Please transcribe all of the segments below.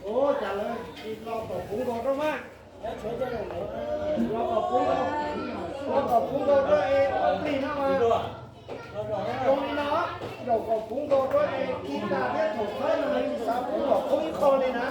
Ua cas lawv tsis los kom puv nkaus rau mas. Los kom puv nkaus, los kom puv nkaus rau es ua plig no mas. Zoo li no, zaum kom puv nkaus rau es khi tas thiab thaum txhawb no tsis xav pub kom pub ib qho li na.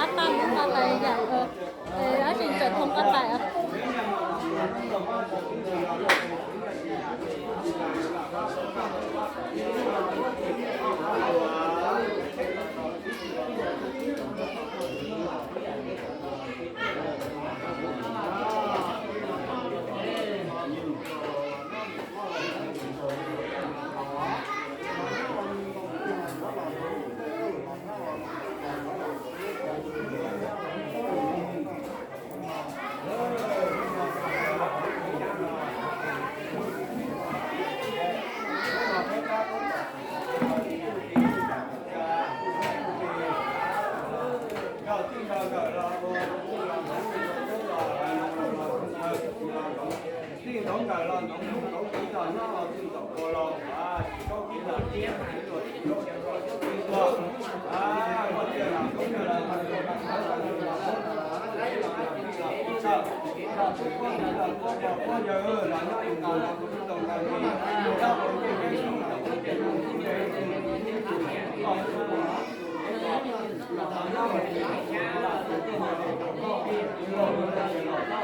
Ab, qab mus qab tais yam, ab tsis tseem thoob qab tais. Tij ntoov nkawm los ntoov hnub ntoov txiv los nyob los tij ntaum kua los tsis kaub tib los tsis luag tsis kaub tib luag, muaj tiag los koob yawg los nyob ib nkaus los tij ntaum nkawm li, nyob ua ntej keeb ntawm ua ntej ntawm ua ntej ntawm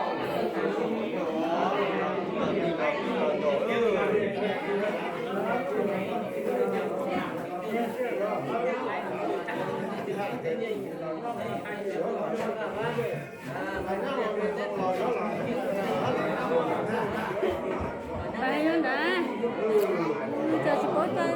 Pais nyob nrad, tsis paub txog